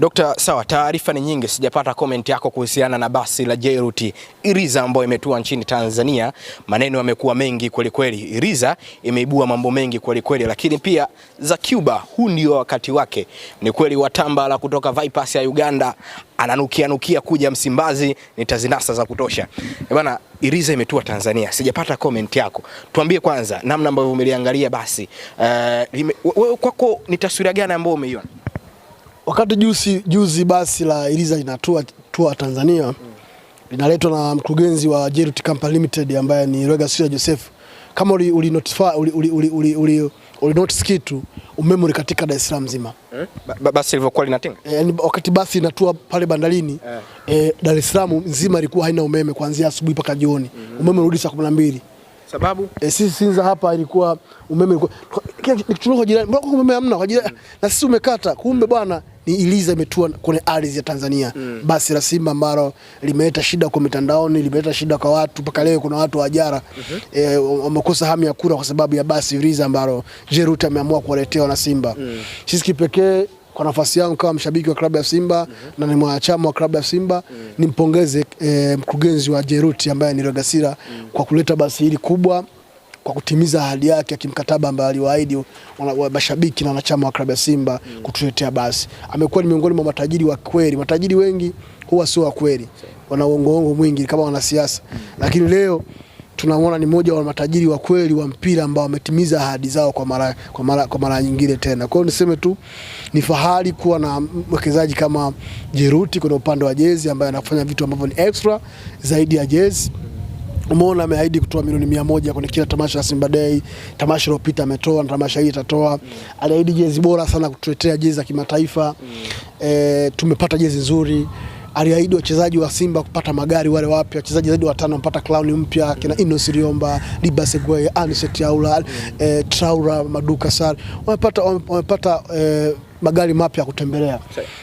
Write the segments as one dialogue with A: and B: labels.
A: Dokta, sawa, taarifa ni nyingi, sijapata comment yako kuhusiana na basi la Jayrut Iriza ambayo imetua nchini Tanzania. Maneno yamekuwa mengi kweli kweli, Iriza imeibua mambo mengi kweli kweli, lakini pia za Cuba, huu ndio wakati wake. Ni kweli Watambala kutoka Vipers ya Uganda ananukia nukia kuja Msimbazi, nitazinasa za kutosha. Bana, Iriza imetua Tanzania, sijapata comment yako. Tuambie kwanza namna ambavyo umeliangalia basi. Wewe kwako ni taswira gani ambayo umeiona?
B: Wakati juzi basi la Iriza linatua tua Tanzania, linaletwa na mkurugenzi wa Jayrut Company Limited ambaye ni Rwegasira Joseph. Kama uli notify uli notice kitu, umeme ulikatika Dar es Salaam nzima.
A: Basi lilivyokuwa linatinga?
B: Yani wakati basi inatua pale bandarini, Dar es Salaam nzima ilikuwa haina umeme kuanzia asubuhi mpaka jioni. Umeme urudi saa 12.
A: Sababu?
B: Sisi Sinza hapa ilikuwa umeme ilikuwa nikichukua kwa jirani, mbona umeme hamna kwa jirani? Na sisi umekata. Kumbe bwana ni Iriza imetua kwenye ardhi ya Tanzania. Basi la Simba ambalo limeleta shida kwa mitandaoni, limeleta shida kwa watu mpaka leo kuna watu wajara wamekosa hamu ya kula kwa sababu ya basi Iriza ambalo Jayrut ameamua kuwaletea wana Simba. Sisi kipekee kwa nafasi yangu kama mshabiki wa klabu ya Simba na ni mwanachama wa klabu ya Simba, nimpongeze mkurugenzi wa Jayrut ambaye ni Rwegasira kwa kuleta basi hili kubwa, kwa kutimiza ahadi yake ya kimkataba ambayo aliwaahidi mashabiki na wanachama wa klabu ya Simba kutuletea basi. Amekuwa ni miongoni mwa matajiri wa kweli. Matajiri wengi huwa sio wa kweli, wana uongo mwingi kama wanasiasa. Lakini leo tunamuona ni mmoja wa matajiri wa kweli wa mpira ambao wametimiza ahadi zao kwa mara nyingine tena. Kwa hiyo niseme tu ni fahari kuwa na mwekezaji kama Jayrut kwenye upande wa jezi ambaye anafanya vitu ambavyo ni extra zaidi ya jezi. Umeona ameahidi kutoa milioni 100 kwenye kila tamasha la Simba Day. Tamasha lililopita ametoa na tamasha hii atatoa. Aliahidi jezi bora sana kutuletea jezi za kimataifa. Tumepata jezi nzuri. Aliahidi wachezaji wa Simba kupata magari wale wapya, wachezaji zaidi watano wamepata clown mpya, kina Inos Liomba, Liba Segway, Anicet Aula, Traura, Maduka Sar. Wamepata magari mapya ya kutembelea.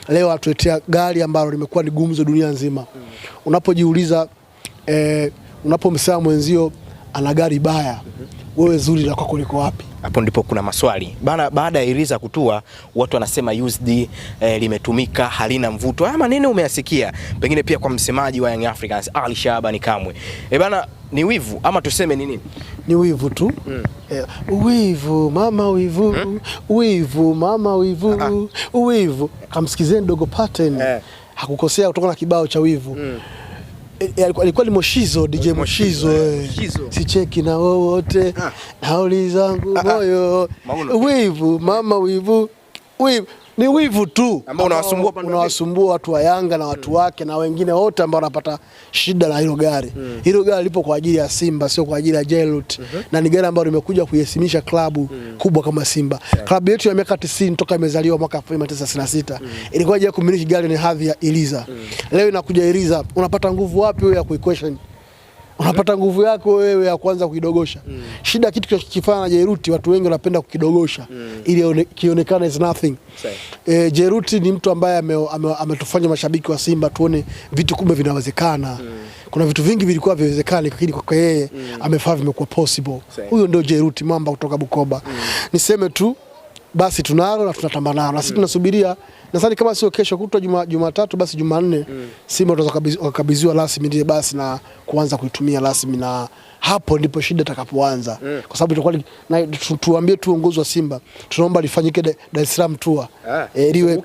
B: Leo atuletea gari ambalo limekuwa ni gumzo dunia nzima. Unapojiuliza, unapomsema mwenzio ana gari baya, wewe zuri la kwako liko wapi?
A: Hapo ndipo kuna maswali. Bana, baada ya Iriza kutua watu wanasema used, limetumika, halina mvuto. Haya maneno umeyasikia pengine pia kwa msemaji wa Young Africans Ali Shabani Kamwe. Bana, ni wivu ama tuseme ni nini?
B: Ni wivu tu. Wivu mama wivu, wivu mama wivu, wivu. Kamsikizeni Dogo Pattern. Hakukosea kutoka na kibao cha wivu. Alikuwa ni Moshizo, DJ Moshizo. Sicheki na wowote, nauli zangu moyo. Wivu mama wivu, wivu. Ni wivu tu
A: ambao unawasumbua,
B: unawasumbua watu wa Yanga na watu wake na wengine wote ambao wanapata shida na hilo gari. Hilo gari lipo kwa ajili ya Simba, sio kwa ajili ya Jayrut. Na ni gari ambalo limekuja kuiheshimisha klabu kubwa kama Simba. Klabu yetu ya miaka 90 toka imezaliwa mwaka 1966 ilikuwa je kumiliki gari ni hadhi ya Iriza. Leo inakuja Iriza, unapata nguvu wapi wewe ya kuiquestion? Unapata nguvu yako wewe ya kuanza kuidogosha. Shida kitu kinachokifanya na Jayrut, watu wengi wanapenda kukidogosha ili kionekane is nothing. Jayrut ni mtu ambaye ametufanya mashabiki wa Simba tuone vitu kumbe vinawezekana. Kuna vitu vingi vilikuwa haviwezekani, lakini kwa yeye amefanya vimekuwa possible. Huyo ndio Jayrut, mwamba kutoka Bukoba. Niseme tu basi tunalo na tunatamba nalo. Na sisi tunasubiria, nadhani kama sio kesho kutwa Jumatatu basi Jumanne Simba watakabidhiwa rasmi ile basi na kuanza kuitumia rasmi, na hapo ndipo shida itakapoanza. Kwa sababu itakuwa tuambie tu uongozi wa Simba tunaomba lifanyike Dar es Salaam tour. Liwe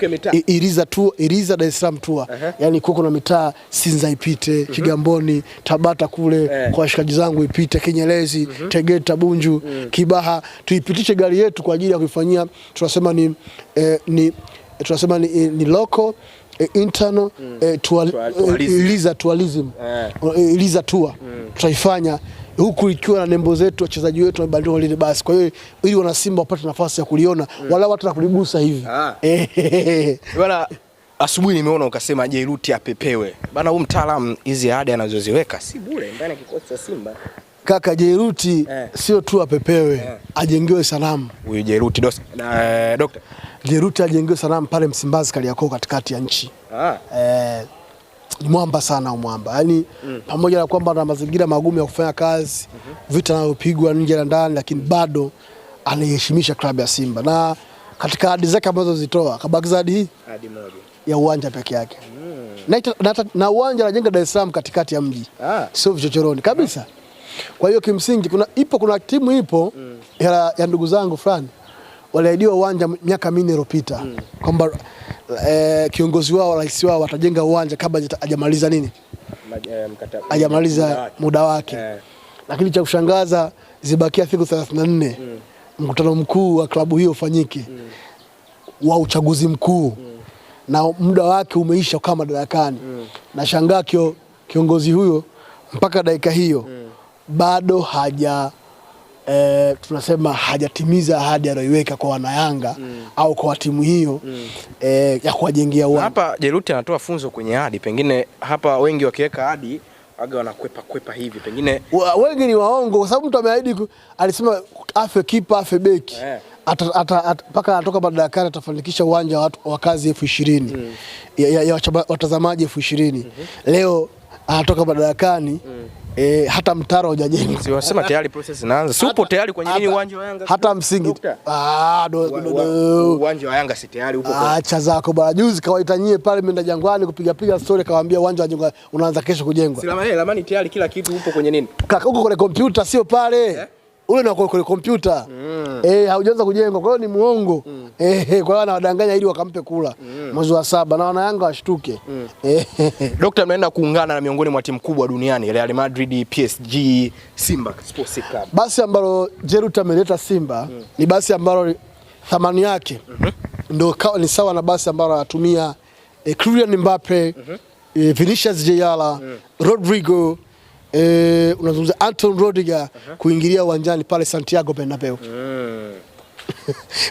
B: Iriza tour, Iriza Dar es Salaam tour. Yaani kuko na mitaa Sinza ipite, Kigamboni, Tabata kule kwa washikaji zangu ipite, Kinyerezi, Tegeta, Bunju, Kibaha, tuipitishe gari yetu kwa ajili ya kuifanyia, tunasema ni local, internal, Iriza tourism. Iriza tour. Tutaifanya huku ikiwa na nembo zetu, wachezaji wetu wamebandikwa lile basi. Kwa hiyo ili wana Simba wapate nafasi ya kuliona, wala watu na kuligusa hivi.
A: Bwana, asubuhi nimeona ukasema Jayrut apepewe. Bana, huyu mtaalamu hizi ahadi anazoziweka si bure ndani ya kikosi cha Simba.
B: Kaka Jayrut sio tu apepewe, ajengewe sanamu.
A: Huyu Jayrut Doctor.
B: Jayrut ajengewe sanamu pale Msimbazi Kariakoo katikati ya nchi. Ni mwamba sana mwamba. Yaani pamoja na kwamba ana mazingira magumu ya kufanya kazi, vita anayopigwa nje na ndani, lakini bado anaiheshimisha klabu ya Simba. Na katika ahadi zake ambazo zitoa, kabakiza ahadi hii?
A: Ahadi moja.
B: ya uwanja peke yake. Na uwanja anajenga Dar es Salaam katikati ya mji. Sio vichochoroni kabisa. Kwa hiyo kimsingi kuna timu ipo ya ndugu zangu fulani waliahidiwa uwanja miaka minne iliyopita kwamba kiongozi wao, rais wao watajenga uwanja kabla hajamaliza nini? Hajamaliza muda wake. Lakini cha kushangaza zibakia siku 34 mkutano mkuu wa klabu hiyo ufanyike wa uchaguzi mkuu na muda wake umeisha kama madarakani. Nashangaa kiongozi huyo mpaka dakika hiyo bado haja tunasema hajatimiza ahadi aliyoiweka kwa wanayanga au kwa timu hiyo ya kuwajengea uwanja.
A: Hapa Jeruti anatoa funzo kwenye ahadi, pengine hapa wengi wakiweka ahadi waga wanakwepa kwepa hivi, pengine
B: wengi ni waongo kwa sababu mtu ameahidi, alisema afe kipa afe beki mpaka anatoka madarakani atafanikisha uwanja wa wakazi 20,000 ya watazamaji 20,000. Leo anatoka madarakani hata mtaro hujajengwa.
A: Si wasema tayari process inaanza. Si upo tayari kwenye nini uwanja wa Yanga?
B: Hata msingi.
A: Uwanja wa Yanga si tayari upo kwa.
B: Acha zako bwana. Juzi kawaita nyie pale menda Jangwani kupiga piga story, kawaambia uwanja wa Jangwani unaanza kesho kujengwa.
A: Si lamani tayari kila kitu upo kwenye nini?
B: Kaka uko kwenye kompyuta sio pale. Ule na kwenye kompyuta. Haujaanza kujengwa. Kwa hiyo ni muongo. Kwa hiyo anawadanganya ili wakampe kula mwezi wa 7 na wana Yanga washtuke.
A: Dr. mnaenda kuungana na miongoni mwa timu kubwa duniani, Real Madrid, PSG, Simba Sports Club.
B: Basi ambalo Jeruti ameleta Simba ni basi ambalo thamani yake ndio ni sawa na basi ambalo anatumia Kylian Mbappe, Vinicius Jr, Rodrigo, unazungumza Anton Rodiger kuingilia uwanjani pale Santiago Bernabeu.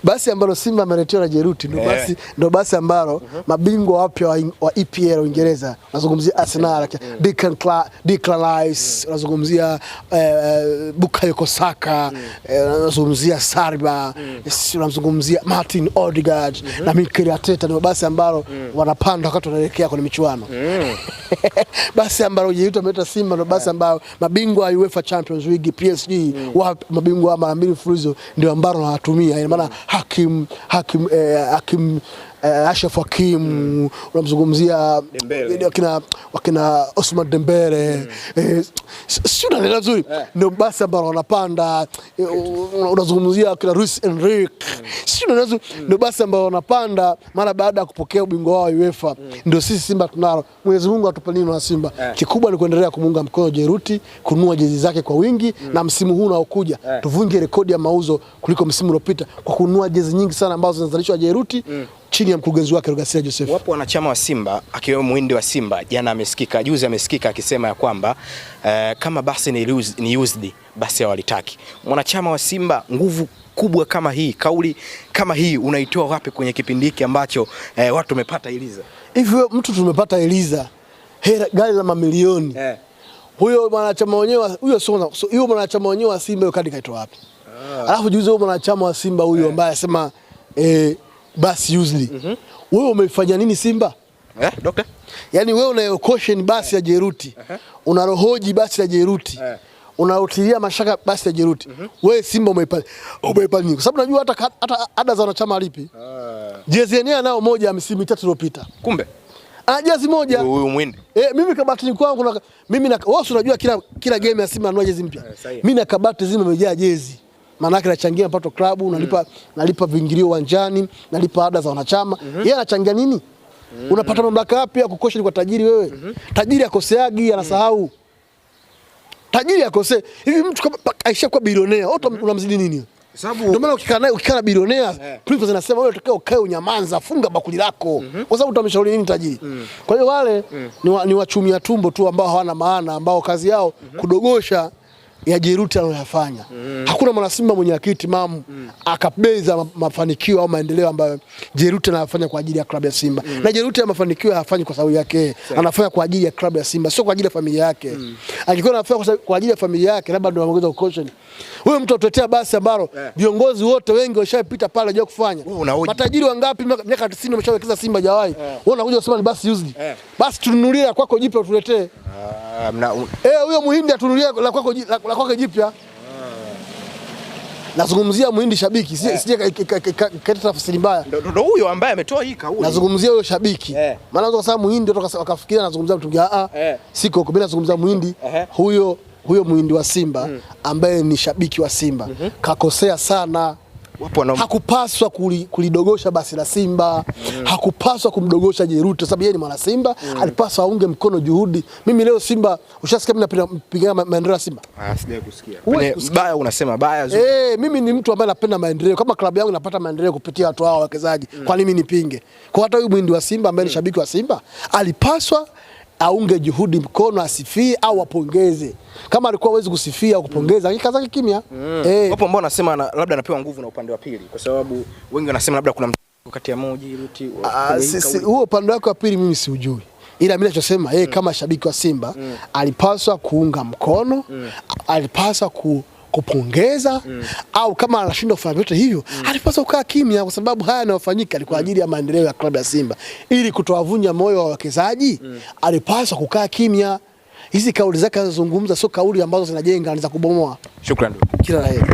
B: Basi ambalo Simba ameletewa na Jeruti ndio basi, ndio basi ambalo mabingwa wapya wa EPL Uingereza, unazungumzia Arsenal, Declan Rice, unazungumzia Bukayo Saka, unazungumzia Saliba, unazungumzia Martin Odegaard na Mikel Arteta, ndio basi ambalo wanapanda wakati wanaelekea kwenye michuano. Basi ambalo Jeruti ameleta Simba ndio basi ambalo mabingwa wa UEFA Champions League PSG, mabingwa mara mbili mfululizo ndio ambalo wanatumia. Ina maana Hakim Ashraf Hakim, unamzungumzia wakina Osman Dembele, sio na nzuri, ndio basi ambao wanapanda. Unazungumzia wakina Luis Enrique, sio na nzuri, ndio basi ambao wanapanda mara baada ya kupokea ubingwa wao UEFA. Ndio sisi Simba tunalo. Mwenyezi Mungu atupe nini na Simba. Kikubwa ni kuendelea kumuunga mkono Jeruti, kununua jezi zake kwa wingi, na msimu huu unaokuja tuvunje rekodi ya mauzo kuliko msimu uliopita kwa kununua jezi nyingi sana ambazo zinazalishwa Jeruti chini ya mkurugenzi wake Rugasira Joseph.
A: Wapo wanachama wa Simba akiwemo muhindi wa Simba jana amesikika, juzi amesikika akisema ya kwamba kama basi ni used basi hawalitaki. Mwanachama wa Simba, nguvu kubwa kama hii, kauli kama hii unaitoa wapi kwenye kipindi hiki ambacho watu wamepata Eliza?
B: Hivi mtu tumepata Eliza, hela gari la mamilioni. Huyo mwanachama wenyewe huyo sio huyo mwanachama wenyewe wa Simba hiyo kadi kaitoa wapi? Alafu juzi huyo mwanachama wa Simba huyo ambaye anasema basi used. Wewe umefanya nini Simba?
A: Doctor?
B: Yaani wewe una caution basi ya Jeruti. Unarohoji basi ya Jeruti. Unautilia mashaka basi ya Jeruti. Wewe Simba umeipa nini? Kwa sababu najua hata ada za wanachama alipi. Jezi yenyewe nao moja ya misimu mitatu iliyopita.
A: Kumbe.
B: Jezi moja.
A: Huyu mwindi.
B: Mimi kabati kwangu na mimi na wewe unajua kila game ya Simba anunua jezi mpya. Mimi na kabati zima imejaa jezi. Maana yake nachangia mapato klabu, nalipa viingilio uwanjani, nalipa ada za wanachama. Yeye anachangia nini? Unapata mamlaka wapi ya kukosha kwa tajiri wewe? Tajiri akoseagi, anasahau. Tajiri akose. Hivi mtu kama aisha kuwa bilionea, wewe unamzidi nini?
A: Sababu
B: ndio maana ukikaa naye, ukikaa na bilionea, principles zinasema wewe utakao ukae unyamanza, funga bakuli lako. Kwa sababu utamshauri nini tajiri? Kwa hiyo wale ni wachumia tumbo tu ambao hawana maana, ambao kazi yao kudogosha ya Jeruti anayofanya. Hakuna mwana Simba mwenye akili timamu akabeza mafanikio au maendeleo ambayo Jeruti anayofanya kwa ajili ya klabu ya Simba. Na Jeruti ya mafanikio hayafanyi kwa sababu yake, anafanya kwa ajili ya klabu ya Simba, sio kwa ajili ya familia yake. Angekuwa anafanya kwa ajili ya familia yake labda ndio angeweza kucaution. Huyo mtu atuletea basi ambalo viongozi wote wengi washapita pale hawajawahi kufanya. Matajiri wangapi miaka 90 wameshawekeza Simba hajawahi. Wewe unakuja kusema ni basi used. Basi tununulie kwako jipya utuletee. Huyo muhindi atununulie la kwako jipya. Nazungumzia Muhindi shabiki, sije kaleta tafsiri mbaya.
A: Ndio huyo ambaye ametoa hii kauli.
B: Nazungumzia huyo shabiki. Maana kwa sababu Muhindi watu wakafikiria nazungumzia mtu mwingine. Siko huko, mimi nazungumzia Muhindi huyo Muhindi wa Simba ambaye ni shabiki wa Simba. Kakosea sana. Hakupaswa kulidogosha basi la Simba. Hakupaswa kumdogosha Jeruti sababu yeye ni mwana Simba. Alipaswa aunge mkono juhudi. Mimi leo Simba, ushasikia mimi napigania maendeleo ya Simba?
A: Sijawahi kusikia. Baya unasema baya zuri.
B: Mimi ni mtu ambaye napenda maendeleo. Kama klabu yangu inapata maendeleo kupitia watu hao wawekezaji, kwa nini mimi nipinge? Kwa hata huyu Muhindi wa Simba ambaye ni shabiki wa Simba, alipaswa aunge juhudi mkono, asifie au apongeze. Kama alikuwa hawezi kusifia au kupongeza, akakaa zake kimya.
A: Wapo ambao wanasema labda anapewa nguvu na upande wa pili, kwa sababu wengi wanasema labda kuna kati ya Mo Jeruti.
B: Huo upande wake wa pili mimi siujui. Ila mimi ninachosema yeye kama shabiki wa Simba alipaswa kuunga mkono, alipaswa kupongeza au kama anashindwa kufanya vyote hivyo alipaswa kukaa kimya, kwa sababu haya yanayofanyika ni kwa ajili ya maendeleo ya klabu ya Simba. Ili kutowavunja moyo wa wawekezaji alipaswa kukaa kimya. Hizi kauli zake anazozungumza sio kauli ambazo zinajenga, ni za kubomoa.
A: Shukrani.
B: Kila la heri.